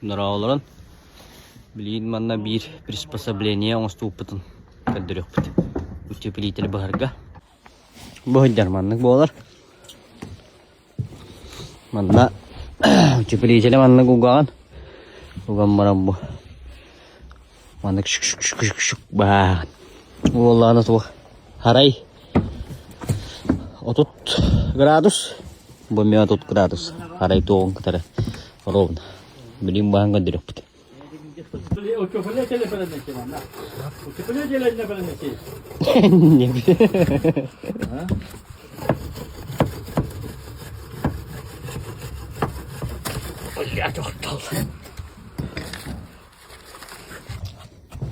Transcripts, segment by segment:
Дороолорун. Билигин манна биир приспособление оҥостубуппутун көрдөрүөхпүт. Утеплитель быһарга. Быһыйдар маннык буолар. Манна утеплители маннык угаҕын. Уган баран бу маннык шук-шук-шук бааҕын. Уоллаана туох харай 30 градус. Бу эмиэ 30 градус. Арай туоҕун кытары ровно. Билигин баһан көрдөрүөхпүт.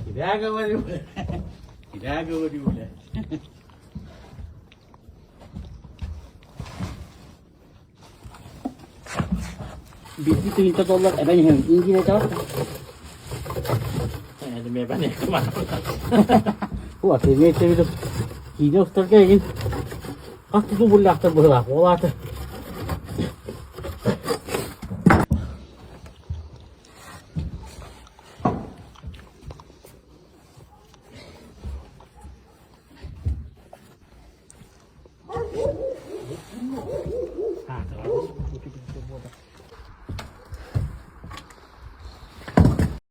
Тебя говорю, тебя говорю, бля. Биирдии тыһыынча доллар эбэн иһэбин. Ингине чаҕар. Имеется в виду, киинэ устарга игин хас тутуу буллаахтар быһылаах. Ол аата.